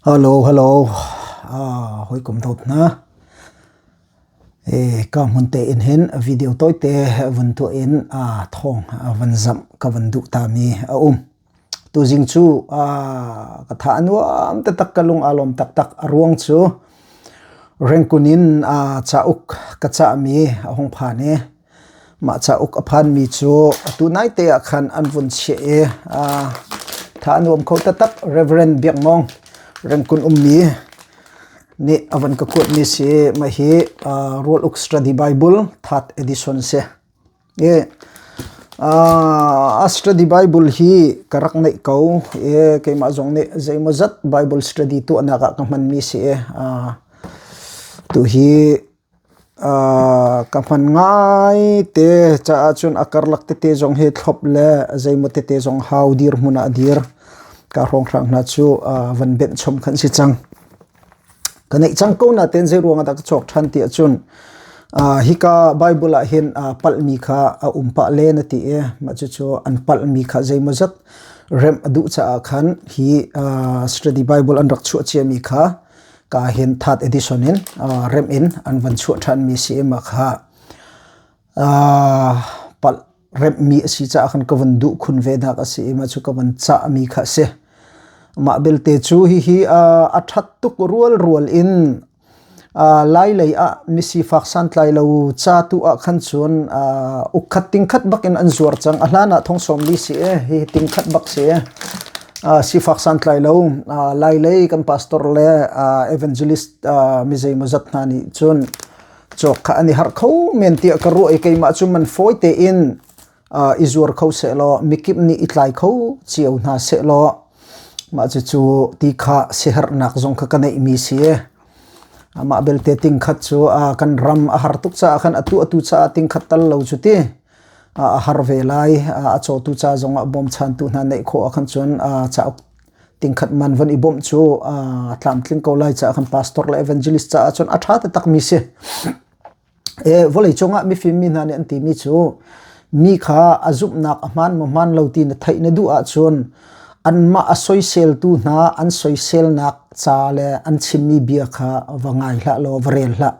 Hello, hello. Hawikom dawt hna. Ka hmun te in hin video tawite vun tuah in thawng van zamh ka van duh ta mi a um. Tuzing cu ka tha a nuam taktak ka lung aa lawm taktak. A ruang cu Rengkun in cauk ka cahmi a hung phan i mah cauk a phanmi cu atu naite ah khan an vun chiah i tha a nuam kho taktak. Reverend Biak Mawng Rengkun ummi nih a van ka kuatmi si. Mah hi Rual Uk Study Bible third edition si. A study Bible hi ka rak neih ko i keimah zong nih zeimawzat Bible study tuahnak ah ka hmanmi si i tuhi ka hman ngai te caah cun a karlak tete zong hi thlop le zeimaw tete zong hau dirhmun ah a dir. Ka hrawnghrang hna cu van benh chom khan si cang. Ka neih cang ko nain zeiruang ah dah ka cawk ṭhan ti ahcun hika Bible ah hin palhmi kha a um pah len a ti i mah cucu an palhmi kha zeimawzat remh a duh caah khan hi study Bible an rak chuah ciami kha ka hin third edition in remh in an van chuah ṭhanmi si i mah kha palh remhmi a si caah khan ka van duh khun ve nak a si i mah cu ka van cahmi kha a si. Mah belte cu hihi a ṭhat tuk rualrual in lai lei ah misifak santlai lo ca tu ah khan cun ukkhat tingkhat bak in an zuar cang. A hlan ah thong sawm li si i hihi tingkhat bak si i sifak santlai lo lai lei kan pastor le evangelist mi zeimawzat hna nih cun Cawk kha an i harh kho men tiah ka ruah i keimah cu man fawi tein i zuar kho sehlaw mikip nih i tlai kho cio hna sehlaw mah cucu ti kha siaherhnak zong kha ka neihmi si. Amah belte tingkhat cu kan ram a har tuk caah khan atu atu caah tingkhat tal lo cu ti a har ve lai. A cawtu ca zongah bawmchantu hna neih khawh ahkhan cun cauk tingkhat man van i bawmh cu a tlamtling ko lai caah kan pastor le evangelist caah cun a ṭha taktak mi si. E, vawlei cungah mifim mi hna nih an timi cu mi kha a zumhnak a hmaan maw hmaan lo ti na theih na duh ahcun anmah a soiseltu hna an soiselnak ca le an chimmi bia kha va ngai hlah law va rel hlah.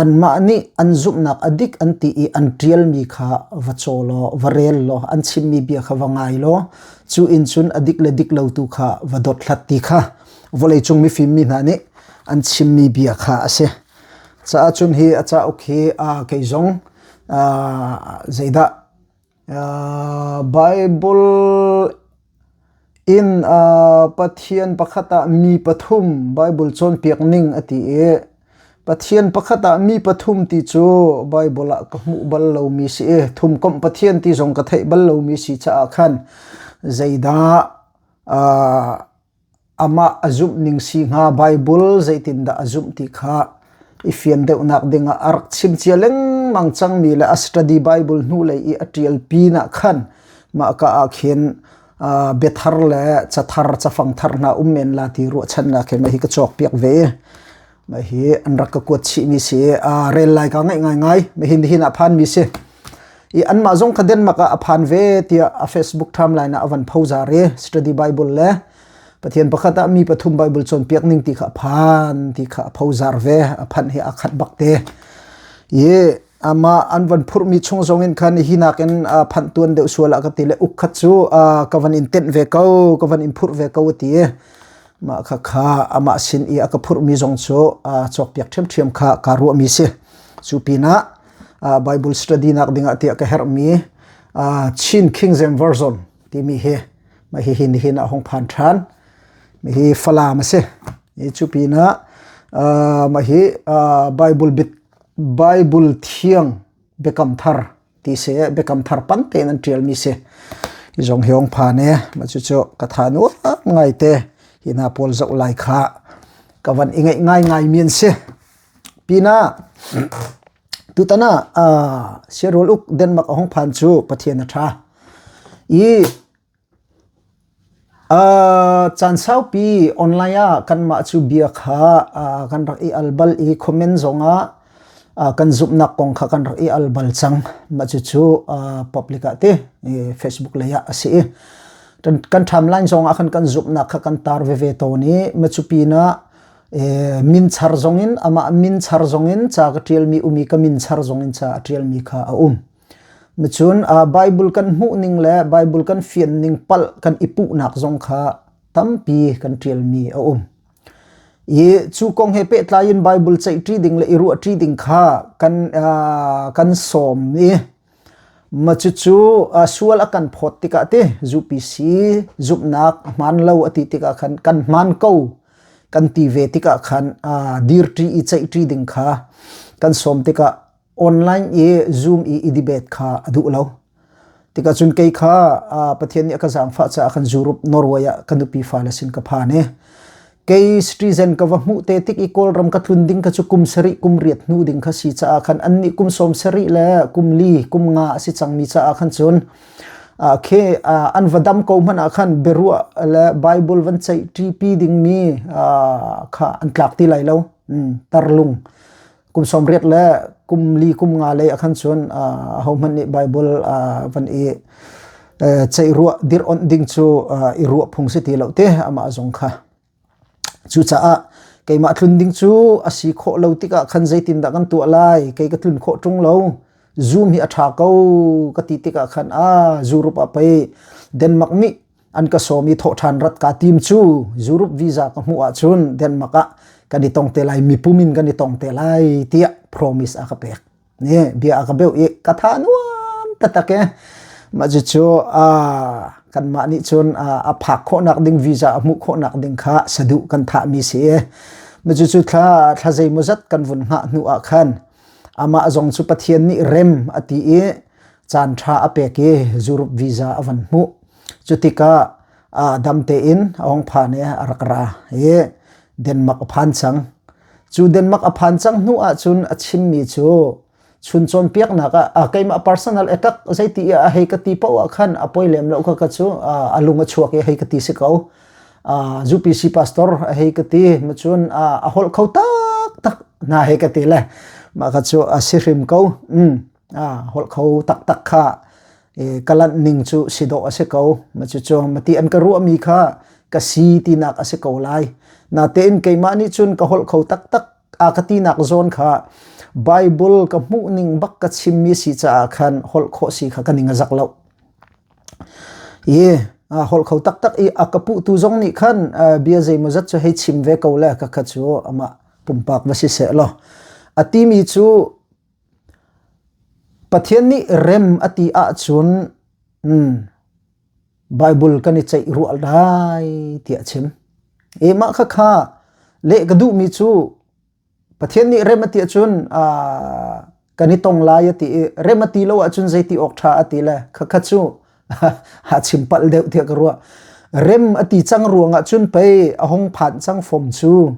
Anmah nih an zumhnak a dik an ti i an ṭialmi kha va caw law va rel law an chimmi bia kha va ngai law Cu in cun a dik le dik lo tu kha va dothlat ti kha vawleicung mifim mi hna nih an chimmi bia kha a si. Caah cun hi a cauk hi kei zong zeidah Bible in Pathian pakhat ah mi pathum Bible cawnpiak ning a ti i Pathian pakhat ah mi pathum ti cu Baibal ah ka hmuh bal lomi si i thumkomh Pathian ti zong ka theih bal lomi si caah khan zeidah amah a zumh ning si hnga Baibal zeitindah a zumh ti kha i fian deuhnak dingah a rak chim cia lengmang cangmi le a study Bible hnulei i a ṭial pinah khan mah ka ah khin biathar le cathar cafang thar hna um men la ti ruahchannak he mah hi ka cawkpiak ve i Mah hi an rak ka kuat chihmi si i rel lai ka ngaih ngaingai. Mah hi nihin ah phanmi si. I anmah zong kha Denmark ah a phan ve tiah a Facebook timeline ah a van phozar i study Bible le Pathian pakhat ah mi pathum Bible cawnpiak ning ti kha a phan ti kha a phozar ve. A phanh hi a khat bak te. I amah an van phurhmi chung zong in khan hi nakin phanh tuan deuh sual ah ka ti le uk khat cu ka van in tenh ve ko ka van in phurh ve ko a ti i Mah khakha amah sin i a ka phurhmi zong cu cawkpiak ṭhiamṭhiam kha kaa ruahmi si. Cu pinah Bible study nak dingah tiah ka herhmi Chin King James Version timi hi mah hihi nihin ah hung phan ṭhan. Hi Falam a si. Cu pinah mah hi Bible Bible thiang Biakam Thar ti si biakam thar pan tein an ṭialmi si hi zong hi ong phan e mah cucu ka tha nuam ngai te hi hna pawl zoh lai kha ka van i ngaih ngai ngai mi an si pinah tutan ah siarul uk Denmark a hong phan cu Pathian a ṭha i Caan saupi online ah kanmah cu bia kha kan rak i al bal i comment zongah kan zumhnak kong kha kan rak i al bal cang. Mah cucu public ah ti Facebook lei ah a si i. Kan timeline zong ah khan kan zumhnak kha kan tar veve tawn i macu pinah min char zong in amah min char zong in ca ka ṭialmi um i ka min char zong in ca a ṭialmi kha a um. Macun Bible kan hmuh ning le Bible kan fian ning palh kan i puhnak zong kha tampi kan ṭialmi a um. I cu kong he pehtlai in Bible ceihṭi ding le i ruahṭi ding kha kan kan sawm i ma cucu sual a kan phawt tikah ti UPC zumhnak a hmaan lo a ti tikah khan kan hmaan ko kan ti ve tikah khan dirṭi i ceihṭi ding kha kan sawm tikah online i Zoom i i debate kha a duh lo. Tikah cun kei kha Pathian nih a ka zaangfah caah khan Europe Norway ah ka nupi fale sin ka phan i kei citizen ka va hmuh te tik i Kawlram ka tlun ding kha cu kum sarih kum riat hnu ding kha si caah khan annih kum sawm sarih le kum li kum nga a si cangmi caah khan cun khi an va dam ko hmanh ah khan biaruah le Bible van ceih ṭipi dingmi kha an tlak ti lai lo tarlung kum 80 le kum li kum nga lei ah khan cun ahohmanh nih Bible van i ceih ruah dir onh ding cu i ruah phung si ti lo te amah zong kha. Cucaah keimah tlun ding cu a si khawh lo tikah khan zeitindah kan tuah lai, kei ka tlun khawh ṭung lo, Zoom hi a ṭha ko ka ti tikah khan a Europe ah pei Denmark nih an ka sawm i thawhṭhan rat kaa tim cu Europe visa ka hmuh ahcun Denmark ah kan i tong te lai, mipum in kan i tong te lai tiah promise a ka pek. Ne bia a ka beuh i ka tha nuam taktak e. Mah cucu kanmah nih cun a phak khawhnak ding visa a hmuh khawhnak ding kha saduh kan thahmi si e. Mah cucu thla thla zeimawzat kan vun hngah hnu ah khan amah zong cu Pathian nih rem a ti i caan ṭha a pek i Europe visa a van hmuh. Cutikah dam tein a hung phan i a rak ra i Denmark a phan cang. Cu Denmark a phan cang hnu ahcun a chimmi cu chun cawnpiaknak ah keimah personal attack zeiti a hei ka ti paoh ah khan a poi lem lo kha ka cu a lung a chuak i hei ka ti si ko. UPC pastor a hei ka ti macun a holh kho tak tak na hei ka ti le mah kha cu a si hrim ko. Holh kho taktak kha ka lanh ning cu si dawh a si ko. Cucu mati an ka ruahmi kha ka si tinak a si ko lai. Natein keimah nih cun ka holh kho taktak a ka tinak zawn kha Bible ka hmuh ning bak ka chimmi si caah khan holh khawh si kha ka ning a zak lo. I holh kho taktak i a ka puhtu zong nih khan bia zeimawzat cu hei chim ve ko le ka kha cu amah pumpak va si seh law. A timi cu Pathian nih rem a ti ahcun Bible kan i ceih ruah lai tiah a chim. I mah khakha leh ka duhmi cu Pathian nih rem a ti ahcun kan i tong lai a ti i rem a ti lo ahcun zeiti awk ṭha a ti le khakha cu a chim palh deuh tiah ka ruah. Rem a ti cang ruangah cun pei a hung phan cang fom cu.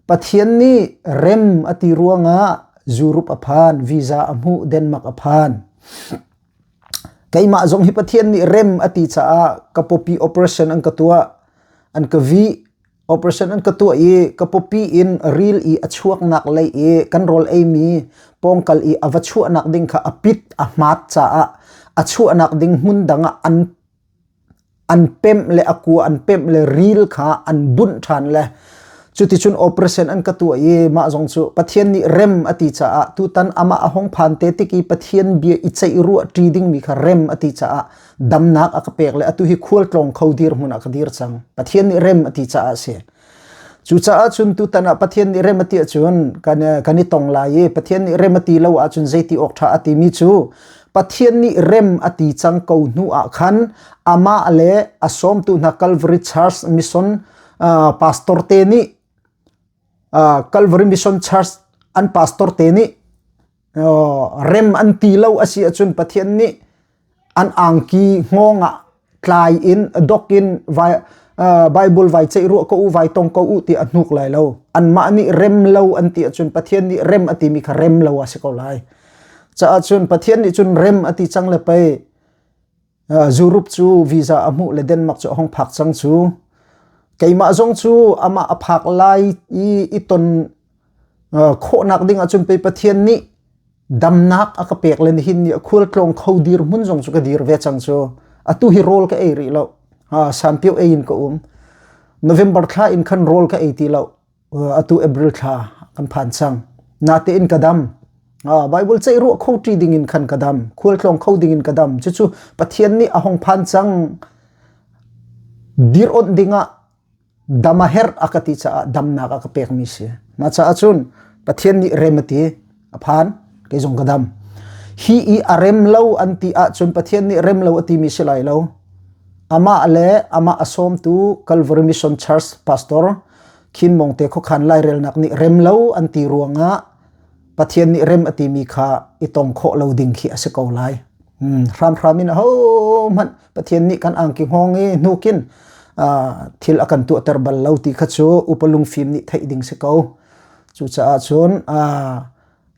Pathian nih rem a ti ruangah Europe a phan, visa a hmuh, Denmark a phan. Keimah zong hi Pathian nih rem a ti caah ka pawpi operation an ka tuah, an ka vih, operation an ka tuah i ka pawpi in ril i a chuaknak lei i kan rawl eimi pawngkal i a va chuahnak ding kha a pit a hmat caah a chuahnak ding hmun dang ah an an pemh le a kua an pemh le ril kha an bunh ṭhan le cuticun operation an ka tuah i mah zong cu Pathian nih rem a ti caah tutan amah a hung phan te tik i Pathian bia i ceih ruah ṭi dingmi kha rem a ti caah damnak a ka pek le atu hi khualtlawng kho dirhmun ah ka dir cang. Pathian nih rem a ti caah a si. Cucaah cun tutan ah Pathian nih rem a ti ahcun kan, kan i tong lai i Pathian nih rem a ti lo ahcun zeiti awk ṭha a timi cu Pathian nih rem a ti cang ko hnu ah khan amah le a sawmtu hna Calvary Church Mission uh, pastor te nih uh, Calvary Mission Church an pastor te nih rem an ti lo a si ahcun Pathian nih an angki hngawng ah tlai in dok in vai Bible vai ceih ruah ko u vai tong ko u ti a hnuk lai lo anmah nih rem lo an ti ahcun Pathian nih rem a timi kha rem lo a si ko lai caah cun Pathian nih cun rem a ti cang le pei Europe cu visa a hmuh le Denmark cu a hong phak cang cu keimah zong cu amah a phak lai i i ton khawhnak ding ahcun pei Pathian nih damnak a ka pek le nihin ni a khualtlawng kho dirhmun zong cu ka dir ve cang cu atu hi rawl ka ei rih lo. Sanpio ei in ka um. November thla in khan rawl ka ei ti lo. Atu April thla kan phan cang. Natein ka dam. Bible ceih ruah kho ṭi ding in khan ka dam. Khualtlawng kho ding in ka dam. Cucu Pathian nih a hong phan cang. Dir onh dingah dam a herh a ka ti caah damnak a ka pekmi si. Mah caah cun Pathian nih rem a ti, a phan, kei zong ka dam. Hi i a rem lo an ti ahcun Pathian nih rem lo a timi si lai lo. Amah le amah a sawmtu Calvary Mission Church pastor Khin Mong te khuakhan lairelnak nih rem lo an ti ruangah Pathian nih rem a timi kha i tong khawh lo ding khi a si ko lai. Hramhram in ahohmanh Pathian nih kan angki hngawng i hnukin thil a kan tuahter bal lo ti kha cu upa lungfim nih theih ding si ko. Cucaah cun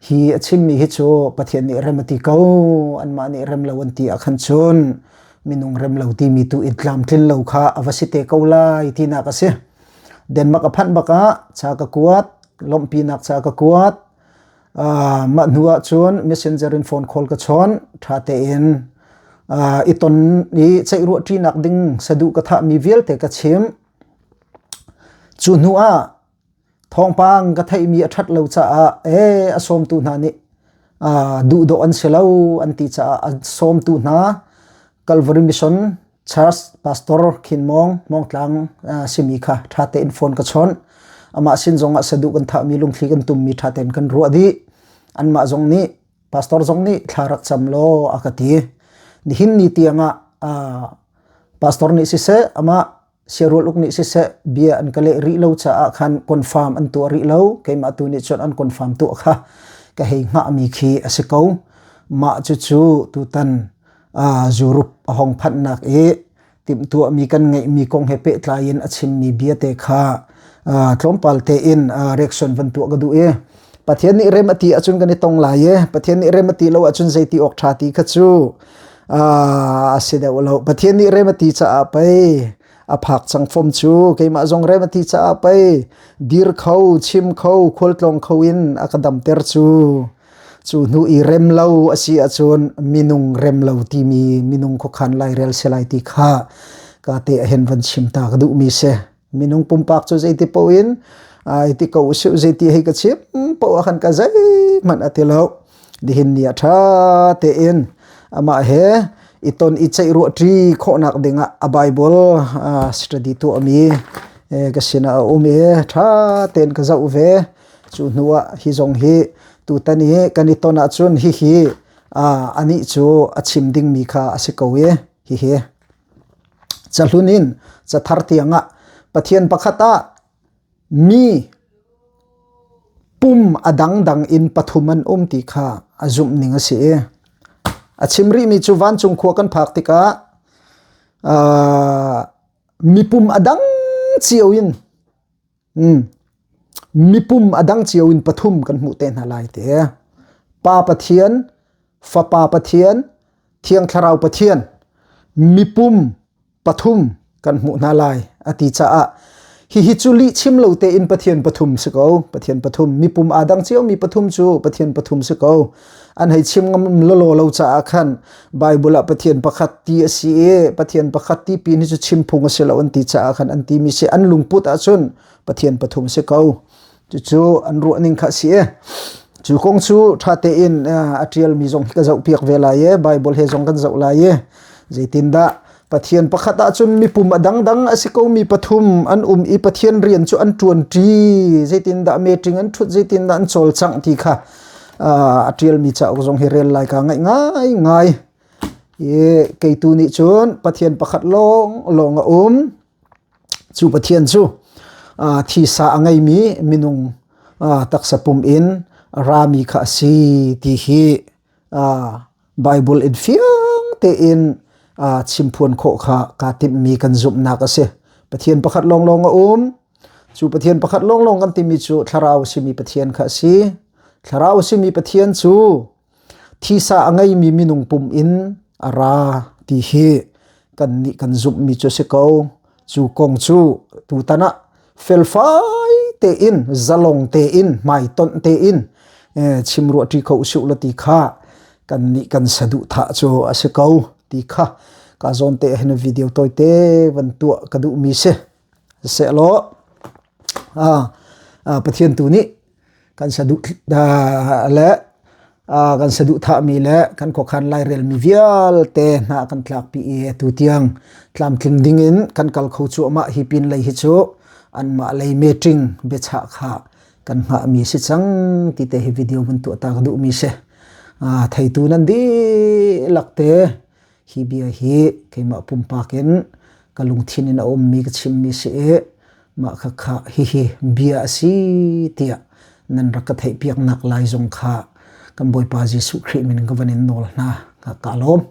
hi a chimmi hi cu Pathian nih rem a ti ko, anmah nih rem lo an ti ah khan cun minung rem lo timi tu in tlamtlin lo kha a va si te ko lai tinak a si. Denmark a phanh bak ah ca ka kuat, lawmhpinak ca ka kuat. Mah hnu ah cun messenger in phone call ka chawn, ṭha tein i ton i ceih ruahṭinak ding saduh ka thahmi vialte ka chim. Cu hnu ah thawngpang ka theihmi a ṭhat lo caah ee a sawmtu hna nih duhdawh an si lo an ti caah a sawmtu hna Calvary Mission Church Pastor Khin Mawng Mawngtlang simi kha ṭha tein phone ka chawnh. Amah sin zongah saduh kan thahmi lungthli kan tummi ṭha tein kan ruah dih. Anmah zong nih pastor zong nih thla rak cam law a ka ti. Nihin ni tiangah pastor nih siseh amah siarual uk nih siseh bia an ka leh rih lo caah khan confirm an tuah rih lo. Keimah tu nih cun an confirm tuah kha ka hei hngahmi khi a si ko. Mah cucu tutan Europe a hong phanhnak i timhtuahmi kan ngeihmi kong he pehtlai in a chimmi bia te kha tlawmpal tein reaction van tuah ka duh i Pathian nih rem a ti ahcun kan i tong lai i Pathian nih rem a ti lo ahcun zeiti awk ṭha ti kha cu a si deuh lo. Pathian nih rem a ti caah pei a phak cang fom cu keimah zong rem a ti caah pei dir kho chim kho khualtlawng kho in a ka damter cu. Cu hnu i rem lo a si ahcun minung rem lo timi minung khuakhan lairel si lai ti kha ka te ahhin van chim ta ka duhmi si. Minung pumpak cu zeiti paoh in ai ti ko usih zeiti hei ka chim paoh ah khan ka zeihmanh a ti lo. Nihin ni ah ṭha tein amah he i ton i ceih ruah ṭi khawhnak dingah a Bible study tuahmi ka sinah a um i ṭha tein ka zoh ve. Cu hnu ah hi zong hi tutan i kan i ton ahcun hihi anih cu a chim dingmi kha a si ko i hihi cahlun in cathar tiangah Pathian pakhat ah mi pum a dangdang in pathum an um ti kha a zumh ning a si i a chim rihmi cu vancung khua kan phak tikah mipum a dang cio in Mipum a dang cio in pathum kan hmuh te hna lai ti. Pa Pathian, Fapa Pathian, Thiang Thlarau Pathian, mipum pathum kan hmuh hna lai a ti caah hihi cu lih chim lo tein Pathian pathum si ko. Pathian pathum, mipum aa dang cio mi pathum cu Pathian pathum si ko. An hei chim ngam lawlaw lo caah khan Bible ah Pathian pakhat ti a si i Pathian pakhat ti pin hi cu chim phung a si lo an ti caah khan an timi si an lungput ahcun Pathian pathum si ko. Cucu an ruah ning kha a si i cu kong cu ṭha tein a ṭialmi zong hi ka zohpiak ve lai i Bible he zong kan zoh lai i zeitindah Pathian pakhat ahcun mipum a dangdang a si komi pathum an um i Pathian rian cu an ṭuanṭi zeitindah meeting an ṭhut zeitindah an cawlcangh ti kha a ṭialmi cauk zong hi rel lai kaa ngaih ngaingai. I keitu nih cun Pathian pakhat lawng lawng a um. Cu Pathian cu thisa a ngeimi minung taksa pum in rami kha a si ti hi Bible in fiang tein chimphuan khawh kha kaa timhmi kan zumhnak a si. Pathian pakhat lawnglawng a um. Cu Pathian pakhat lawnglawng kan timi cu Thlarau simi Pathian kha a si. Thlarau simi Pathian cu thisa a ngeimi minung pum in a ra ti hi kannih kan zumhmi cu a si ko. Cu kong cu tutan ah felfai tein zalong tein hmaitonh tein chimruah ṭi kho usih law ti kha kannih kan saduhthah cu a si ko ti kha Ka zawn te hin video tawite van tuah ka duhmi si. Sehlaw Pathian tu nih kan saduh le kan saduhthahmi le kan khuakhan lairelmi vialte hna kan tlakpi i atu tiang tlamtling dingin kan kal kho cuahmah. Hi pin lei hi cu anmah lei meeting biachah kha kan hngahmi si cang ti te hi video van tuah ta ka duhmi si. Theitu nan dihlak te, hi bia hi keimah pumpak in ka lungthin in a ummi ka chimmi si i mah khakha hihi bia a si tiah nan rak ka theihpiaknak lai zong kha kan Bawipa Jesuh Khrih min ka van in nawl hna. Ka lawm.